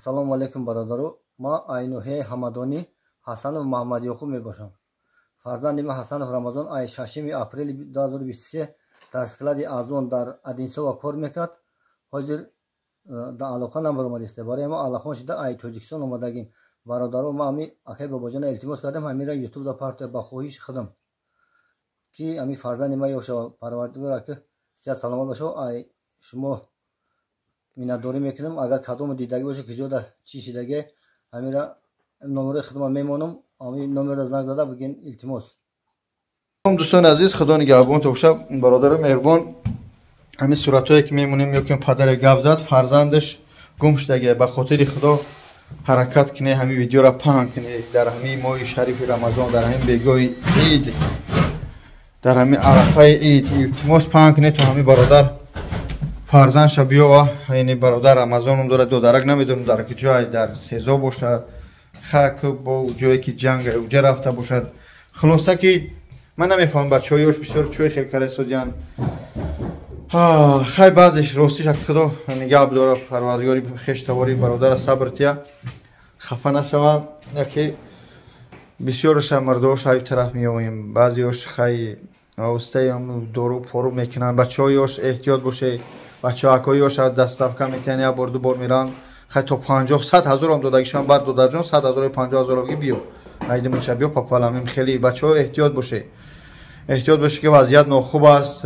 Ассалому алайкум, бародаро. Ма ай ноҳияи Ҳамадонӣ Ҳасанов Маҳмадёқуб мебошам. Фарзанди ман Ҳасанов Рамазон ай 6 апрели 2023 дар склади Азон дар Одинцово кор мекард. Ҳозир дар алоқа набаромадиста. Барои мо алоқон шуда ай Тоҷикистон омадагим. Бародаро, ма ами акай Бобоҷона илтимос кардам, ҳамира ютубда партоя ба хоҳиши худам, ки ами фарзанди ман ёфт шава. Парвардигора, ки сиҳат саломат бошад. Ай шумо миннатдорӣ мекунам. Агар кадому дидагӣ боша, ки ҷода чӣ шидаге, ҳамира номерои худма мемонам, ами номерро занг зада бигин, илтимос. Дӯстони азиз, худо нигаҳбонто боша. Бародари меҳрубон, ҳамин суратҳое ки мемонем, ё ки падаре гап зад, фарзандаш гум шудаге. Ба хотири Худо ҳаракат кунед, ҳамин видеоро паҳн кунед. Дар ҳамин моҳи шарифи Рамазон, дар ҳамин бегоҳи ид, дар ҳамин арафаи ид, илтимос, паҳн кунед, то ҳамин бародар фарзандша биёва. Яъне бародар Рамазоном дорад, додарак намедонам дар куҷое, дар СИЗО бошад, хак бо ҷое ки ҷанг уҷа рафта бошад. Хулоса ки ман намефаҳмам, бачаҳои ёш бисёр чӯи хел кара истодиянд. Хай, баъзеш ростиш, худо нигаҳ бидора, Парвардигори хештавори бародара сабр тия, хафа нашаванд. Яке бисёрша мардош ай тараф меоем, баъзеош хай остаи дору пору мекунанд. Бачаҳои ёш, эҳтиёт бошед. Бачаҳакҳои ёш доставка метиҳанд, як бор, ду бор меранд. Хай, то 50, 100 ҳазорам додагишам бар додарҷон, 100 ҳазору 50 ҳазор биё, айдимаша биё папаламем. Хеле, бачаҳо, эҳтиёт бошед, эҳтиёт бошед, ки вазъият нохуб аст.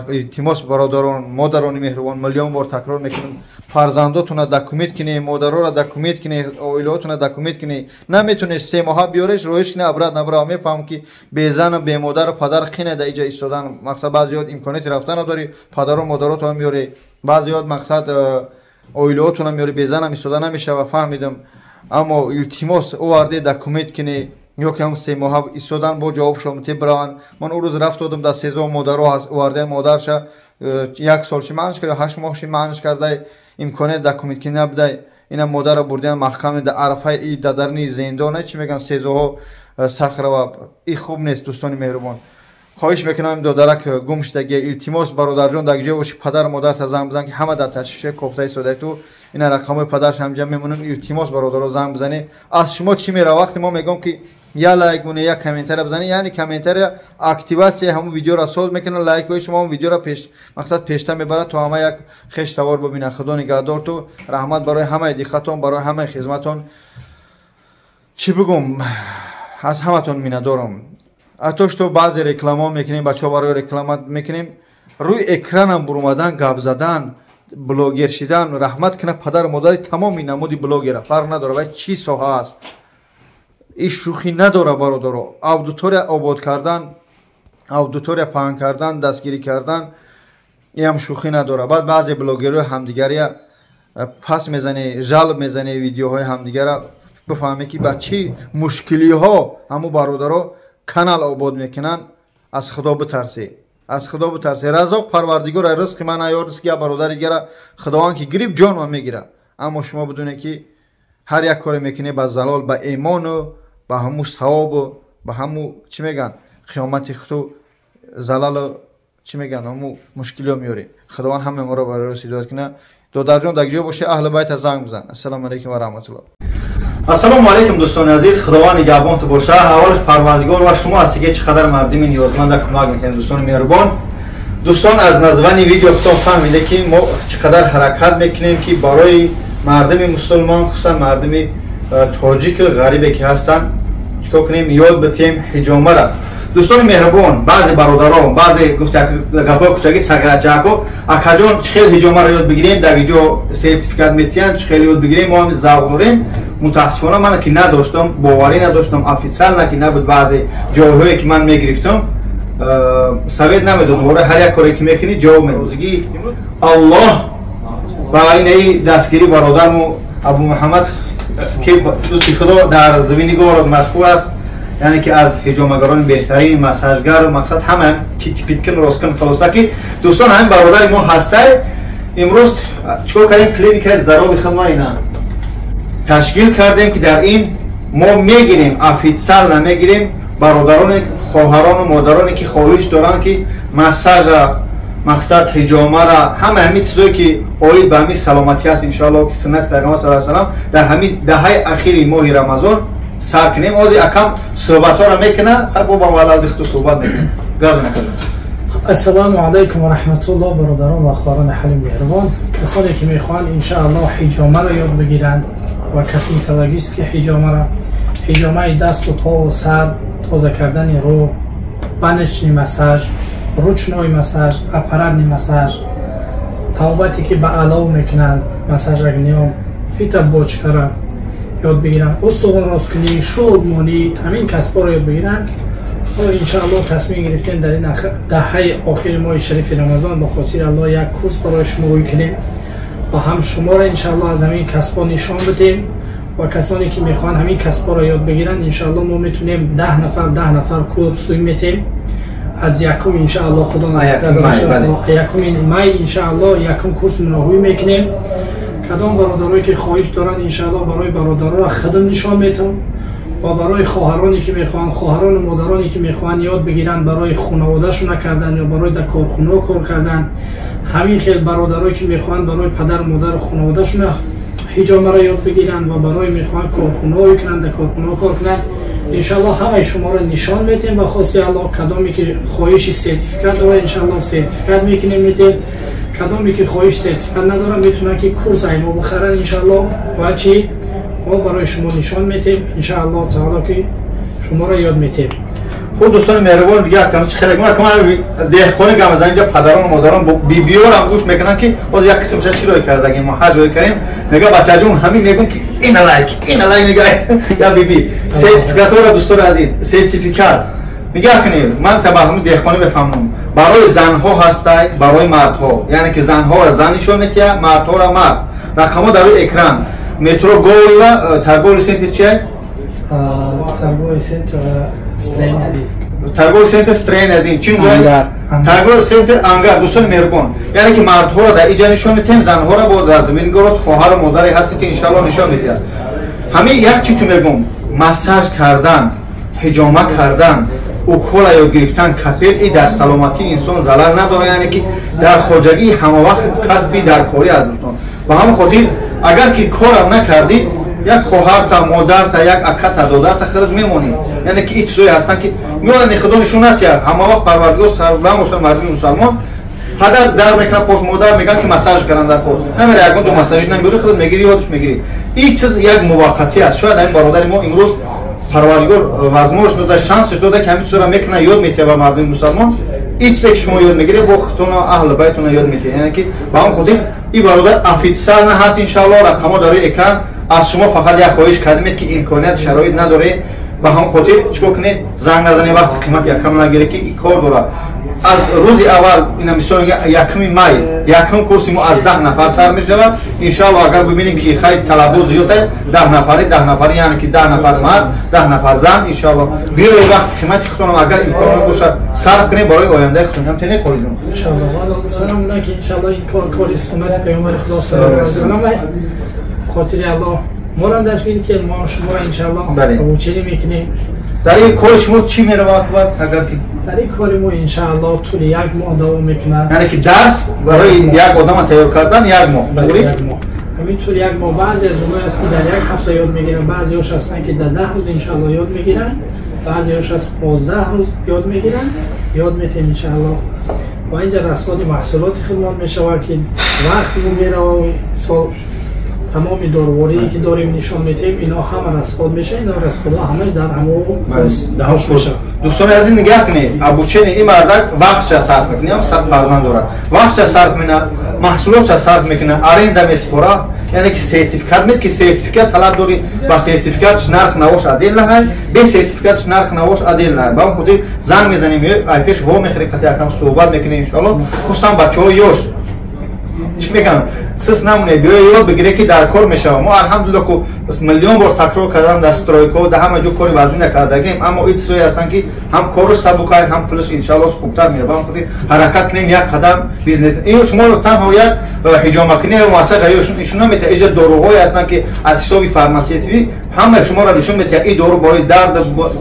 Илтимос, бародарон, модарони меҳрубон, миллион бор такрор мекунем, фарзандотона документ кинед, модароро документ кинед, оилаотона документ кинед. Наметонед, 3 моҳа биёреш, роиш кинед, обратно бирава. Мефаҳмам, ки безану бемодару падар қине да иҷа истодан. Мақсад, баъзеёт имконияти рафтан надорӣ, падару модаротон меёре, баъзеёт, мақсад, оилаотона меёре, безанам истода намешава, фаҳмидам. Аммо илтимос, оварде, документ кинед, ё ки ҳам 3 моҳа истодан, бо ҷавоб шомте бираванд. Ман он рӯз рафт додам дар СИЗО, модаро овардем, модарша як сол ши манш карда, 8 моҳ ши манш карда, имконият документ ки набудай. Ина модарро бурдиан маҳками да арафаи ид, да дарни зиндона, чӣ мегӯям, СИЗОҳо Сахарова. И хуб нест, дӯстони меҳрубон. Хоҳиш мекунам, додарак гум шудагия, илтимос, бародарҷон, дар ҷое боши, падару модарта занг бизан, ки ҳама дар ташвише кофта истодаи ту. Ина рақамҳои падарш ҳамҷа мемонам. Илтимос, бародаро, занг бизанед. Аз шумо чӣ мера? Вақте мо мегӯем, ки я лайк муне, я комментария бизанед, яъне комментария активация ҳамун видеоро соз мекунад, лайкҳои шумо ҳамун видеоро пеш, мақсад, пешта мебарад, то ҳама як хеш тавор бибинад. Худо нигаҳдор ту. Раҳмат барои ҳамаи диққатон, барои ҳамаи хизматон. Чӣ бигӯм, аз ҳаматон миннатдорам. Ҳатто что баъзе рекламаҳо мекунем, бачаҳо, барои реклама мекунем, рӯи экранам бурумадан, гап задан, блогер шидан. Раҳмат кунад падару модари тамоми намуди блогера, фарқ надорад вай чӣ соҳа аст. Иш шӯхӣ надора, бародаро. Аудитория обод кардан, аудитория паҳн кардан, дастгирӣ кардан, иам шӯхӣ надора. Баъд баъзе блогерҳои ҳамдигария пас мезанӣ, жалб мезанӣ видеоҳои ҳамдигара, бифаҳмӣ, ки ба чӣ мушкилиҳо ҳамун бародаро канал обод мекунанд. Аз Худо битарсӣ, аз Худо битарсӣ. Разоқ Парвардигора, ризқи ман ё ризқи як бародари дигара Худованд ки гирифт, ҷонма мегира. Аммо шумо бидонед, ки ҳар як коре мекунед, ба залол, ба имону ба ҳамун савобу ба ҳамун, чӣ мегӯянд, қиёмати худу залалу, чӣ мегӯянд, ҳамун мушкилиҳо меёред. Худованд ҳамаи моро барои рост ҳидоят кунад. Додарҷон, дар ҷое бошед, аҳли байта занг бизан. Ассалому алайкум ва раҳматуллоҳ. Ассалому алайкум, дӯстони азиз, Худованд нигаҳбонту боша. Аввалаш Парвардигор ва шумо ҳастӣ, ки чӣ қадар мардуми ниёзманда кӯмак мекунед, дӯстони меҳрубон. Дӯстон, аз названи видео худтон фаҳмида, ки мо чӣ қадар ҳаракат мекунем, ки барои мардуми мусулмон, хусусан мардуми тоҷики ғарибе ки ҳастанд, чикор кунем, ёд битем ҳиҷомара. Дӯстони меҳрубон, баъзе бародарон, баъзе гуфта гапҳои кучаги сағирачаако: «Акаҷон, чӣ хел ҳиҷомаро ёд бигирем? Дар иҷо сертификат метиҳанд, чӣ хел ёд бигирем? Мо ҳам завқ дорем». Мутаассифона, ман ки надоштам, боварӣ надоштам, официально ки набуд, баъзе ҷойҳое ки ман мегирифтам, совет намедодам. Бораи ҳар як коре ки мекунӣ, ҷавоб мерозигӣ Аллоҳ ба инаи дастгирӣ бародарму Абу Муҳаммад, ки дӯсти Худо дар Звенигород машҳур аст, яъне ки аз ҳиҷомагарони беҳтарин, массажгар, мақсад, ҳама титпиткин, росткин. Хулоса ки, дӯстон, ҳамин бародари мо ҳастай. Имрӯз чикор кардем? Клиникаи здоровье хидма ина ташкил кардем, ки дар ин мо мегирем, официально мегирем бародарони, хоҳарону модароне ки хоҳиш доранд, ки массажа. Мақсад ҳиҷомара, ҳама ҳамин чизое ки оид ба ҳамин саломатӣ аст, иншоаллоҳ ки суннати пайғамбар саллаллоҳу алайҳи васаллам дар ҳамин даҳаи ахири моҳи Рамазон сар кунем. Ози акам суҳбатҳоро мекуна, хай бо ба валази худту суҳбат мекунем. Гап накардам. Ассалому алайкум ва раҳматуллоҳ, бародарон ва хоҳарони ҳалим меҳрубон, касоне ки мехоҳанд иншааллоҳ ҳиҷомаро ёд бигиранд ва косметологически ҳиҷомаро, ҳиҷомаи дасту пову сар, тоза кардани рӯ, баночный массаж, ручной массаж, аппаратный массаж, тавбате ки ба алов мекунанд, массаж огнём, фитобочкара ёд бигиранд, устухонросткунӣ, шӯрмонӣ, ҳамин касбҳоро ёд бигиранд. Мо иншааллоҳ тасмим гирифтем дар ин даҳаи охири моҳи шарифи Рамазон ба хотири Аллоҳ як курс барои шумо рӯй кунем ва ҳам шуморо иншааллоҳ аз ҳамин касбҳо нишон бидем ва касоне ки мехоҳанд ҳамин касбҳоро ёд бигиранд, иншааллоҳ мо метавонем 10 нафар 10 нафар курс рӯй метем. Аз якум иншааллоҳ худо насиб карда бошад, якуми май иншааллоҳ якум курс рӯй мекунем. Кадом бародарое ки хоҳиш доранд, иншааллоҳ барои бародароро хидм нишон метам ва барои хоҳароне ки мехоҳанд, хоҳарону модароне ки мехоҳанд ёд бигиранд барои хонаводашона кардан ё барои дар корхонаҳо кор кардан, ҳамин хел бародарое ки мехоҳанд барои падару модару хонаводашона ҳиҷомаро ёд бигиранд ва барои мехоҳанд корхонаҳое кунанд, дар корхонаҳо кор кунанд, иншааллоҳ ҳамаи шуморо нишон метем ба хости Аллоҳ. Кадоме ки хоҳиши сертификат дорад, иншааллоҳ сертификат мекунем, метем. Кадоме ки хоҳиши сертификат надорад, метавонанд ки курс аймо бихаранд иншааллоҳ ва чи мо барои шумо нишон метем иншааллоҳ таоло ки шуморо ёд метем. Хуб, дӯстони меҳрубон, дига акам чи хеле акам деҳқони гам аз инҷа падарон модарон бибиёрам гӯш мекунанд ки боз як қисмша чӣ рой кардагим, мо ҳаҷ рой кардем. Мега бачаҷон, ҳамин мегӯм ки ина лайк, ина лайк мега я биби сертификатҳоро. Дӯстони азиз, сертификат нигоҳ кунед, ман та ба ҳамин деҳқонӣ бифаҳмам, барои занҳо ҳастай, барои мардҳо, яъне ки занҳоро зан нишон метиҳад, мардҳоро мард. Рақамҳо дар рӯи экран. Метро Говорова, торговый центр чия? Торговый центр Строение 1. Торговый центр Строение 1. Чӣ мегӯяд? Торговый центр Ангар. Дӯстони меҳрубон, яъне ки мардҳоро дар иҷа нишон метиҳем, занҳоро бо Звенигород хоҳару модаре ҳасте ки иншааллоҳ нишон медиҳад. Ҳамин як чи ту мегӯм, массаж кардан, ҳиҷома кардан, укола ёд гирифтан, капель и дар саломатии инсон залал надорад, яъне ки дар хоҷагии ҳамавақт касби даркорӣ аст, дӯстон. Ба ҳамин хотир агар ки корам накардӣ, як хоҳарта, модарта, як аката, додарта худат мемонӣ. Яъне ки ин чизое ҳастанд ки меоянд, худо нишон натиҳад, ҳамавақт Парвардигор сарбаланд бошад мардуми мусалмон. Падар дар мекунад пош, модар мегӯянд ки массаж кардан дар кор намера, ягон ҷо массажиш намебурӣ, худат мегирӣ, ёдаш мегирӣ. Ин чиз як муваққатӣ аст. Шояд ҳамин бародари мо имрӯз Парвардигор возможность дода, шансш дода ки ҳамин чизро мекунад, ёд метиҳад ба мардуми мусалмон. Ин чизе ки шумо ёд мегиред, бо худтона, аҳли байтона ёд метиҳед. Яъне ки ба ҳамин хотир ин бародар официально ҳаст, иншааллоҳ рақамҳо дар рӯи экран. Аз шумо фақат як хоҳиш кардем ки имконият шароит надоред, ба ҳамин хотир чикор кунед? Занг назанед, вақти қимат якам нагиред ки ин кор дорад. Аз рӯзи аввал, ина мисол, якуми май якум курси мо аз 10 нафар сар мешавад. Иншоалло агар бибинем ки хай талабот зиёд, 10 нафари, 10 нафари, яъне ки 10 нафар мард, 10 нафар зан. Иншоалло биёед, вақти қимати худтонам агар имкон бошад сарф кунем барои ояндаи худтон. Ҳам тене қолиҷон. Иншоалло гуфтанам ки иншоалло ин кор кори суннати паёмбари Худо саллаллоҳу алайҳи васаллам, хотири Аллоҳ морам дастгирӣ ки мо шуморо иншоалло обучение мекунем. Дар ин кори шумо чӣ меравад агар ки Дар ин кори мо иншааллоҳ тӯли як моҳ давом мекунад. Яъне ки дарс барои як одама тайёр кардан як моҳ? Як моҳ. Ҳамин тӯли як моҳ баъзе аз онҳое аст ки дар як ҳафта ёд мегиранд, баъзеҳош ҳастанд ки дар 10 рӯз иншааллоҳ ёд мегиранд, баъзеҳош аз 15 рӯз ёд мегиранд, ёд метем иншааллоҳ. Ва инҷа расходи маҳсулоти худмон мешавад ки вақт мерава, сол тамоми дороворие ки дорем нишон метиҳем, ино ҳама расход мешавад, ино расходҳо ҳамаш дар ҳамо курс мешавад. Дӯстони азиз, нигоҳ кунед, обучение ин мардак вақтша сарф мекунад, фарзанд дорад, вақтша сарф мекунад, маҳсулотша сарф мекунад, аренда месупорад, яъне ки сертификат мед ки сертификат талаб дорӣ, ба сертификатш нарх навош отдельно ҳай, бе сертификатш нарх навош отдельно ҳай. Ба ҳамин хотир занг мезанем, ай пеш во мехӯрем, қати якам суҳбат мекунем иншоалло. Хусусан бачаҳои ёш чӣ мегӯям, Сис намуне, биё ёд бигире ки дар кор мешава. Мо алҳамдулилло ку миллион бор такрор кардам, дар стройка дар ҳама ҷо кори вазмин накардагем, аммо ин чизое ҳастанд ки ҳам кору сабукай, ҳам пулаш иншалло хубтар меяд. Ба хотир ҳаракат кунем, як қадам бизнес. Ин шумо танҳо як ҳиҷомакунӣ ва массаж ишон наметавонад. Иҷа доруҳое ҳастанд ки аз ҳисоби фармасевтӣ ҳамаи шуморо нишон метиҳад. Ин дору барои дард,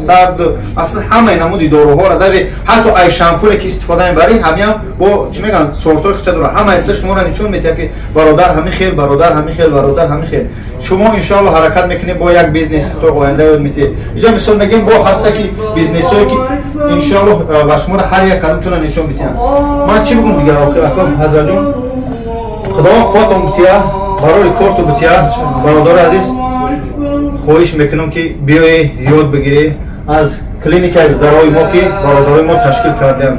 сард, махсус ҳамаи намуди доруҳоро, даже ҳатто ай шампуне ки истифода мебарӣ, ҳамиам бо чӣ мегӯянд, сортҳои хича дорад. Ҳамаи чиза шуморо нишон метиҳад ки бародар ҳамин хел, бародар ҳамин хел, бародар ҳамин хел. Шумо иншоалло ҳаракат мекунед, бо як бизнес то оянда ёд метиҳед. Иҷа мисол мегӯем, бо ҳаста ки бизнесҳое ки иншоалло ба шуморо ҳар як кадомтонро нишон бидиҳанд. Ман чӣ бигӯм дигар? Охир акам ҳазратҷон, худованд қувватон бития, барори корту бития. Бародари азиз, хоҳиш мекунам ки биёе ёд бигирӣ аз клиникаи здоровьи мо ки бародарои мо ташкил кардем.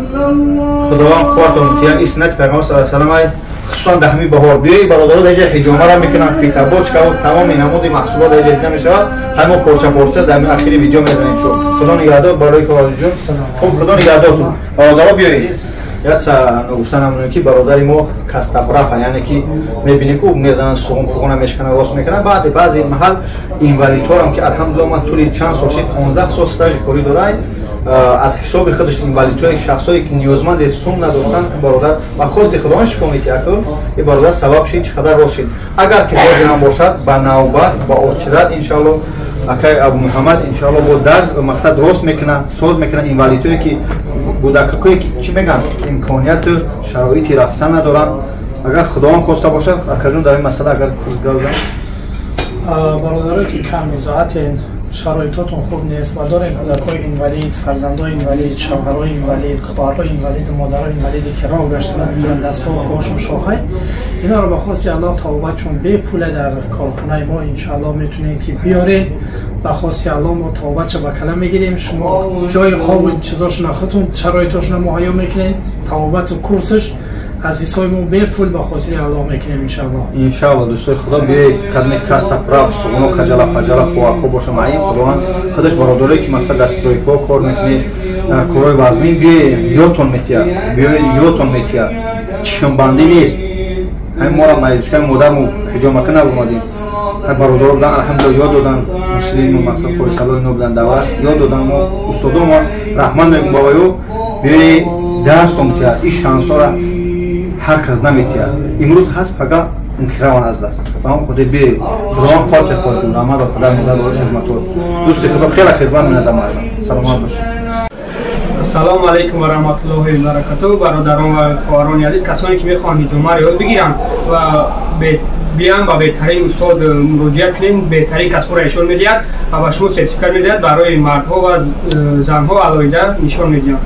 Худованд қувватон бития. Ин суннати пайғамбар саллаллоҳу алайҳи васаллам, хусусан дар ҳамин баҳор. Биёи бародаро, дар ҷа ҳиҷомара мекунанд, фитобочка ва тамоми намуди маҳсулот дар ҷа дида мешавад. Ҳай мо порча порча дар ҳамин ахири видео мезанем. Шо худо нигаҳдор барои коваҷон. Хуб, худо нигаҳдортун бародаро, биёед. Яца гуфта намонем ки бародари мо кастабрафа, яъне ки мебинем ку мезананд, суғун пуғуна мешкананд, рост мекунанд. Баъди баъзе маҳал инвалидҳорам ки алҳамдулилла ман тӯли чанд сол шид, 15 сол стажи корӣ дорай, аз ҳисоби худаш инвалидҳои, шахсое ки ниёзманди сум надоштанд, бародар ба хости худованд шифо метиҳад. Ин бародар сабаб шид, чӣ қадар рост шид. Агар ки ҳозирам бошад, ба навбат, ба очират, иншоалло акай Абу Муҳаммад иншоалло бо дарс мақсад рост мекунад, соз мекунад. Инвалидҳое ки кӯдакакое ки чӣ мегӯянд, имконияту шароити рафтан надоранд, агар худованд хоста бошад. Акаҷон, дар ин масъала агар гап. Бародарое ки камбизоатен, шароитотон хуб нест ва дорем кӯдакҳои инвалид, фарзандои инвалид, шавҳарои инвалид, хоҳарҳои инвалиду модарои инвалиде ки роҳ гашта наметавонанд, дастҳо поҳошон шохай, инҳоро ба хости Аллоҳ тавбатшон бепуле дар корхонаи мо иншоаллоҳ метунем ки биёрем. Ба хости Аллоҳ мо тавбатша ба кала мегирем. Шумо ҷои хобу чизошона худтон шароитошона муҳайё мекунем. Тавбату курсаш аз ҳисоби мо бепул ба хотири Аллоҳ мекунем иншоаллоҳ. Иншоалло, дӯстои худо, биёед, кадме каста прав суғуно каҷала паҷала пуако боша маин. Худованд худаш бародарое ки мақсад дар стройкаҳо кор мекунед, дар корҳои вазмин, биёед, ёдтон метиҳад, биёед, ёдтон метиҳад. Чишмбандӣ нест. Ҳамин мора маҷкаи модармо ҳиҷомака набомадем, бародаро будан, алҳамдулилла, ёд додан. Муслиму мақсад қорисалои ино будан, давраш ёд додан. Мо устодомо раҳмат мегӯм ба ваё. Биёед, дарстон битиҳад. Ин шансҳоро ҳар кас наметиҳад. Имрӯз ҳаст, пага мумкин раван аз даст. Ба ҳам хотир биёед. Худованд қотил қоҷун, раҳмат ба падар модар барои хизматҳо. Дӯсти худо хеле хизмат менадам мардам. Саломат бошед. Ассалому алайкум ва раҳматуллоҳи ва баракатуҳ. Бародарон ва хоҳарони азиз, касоне ки мехоҳанд ҳиҷомаро ёд бигиранд ва биям ба беҳтарин устод муроҷиат кунем, беҳтарин касбҳоро нишон медиҳад ва ба шумо сертификат медиҳад. Барои мардҳо ва занҳо алоҳида нишон медиҳад.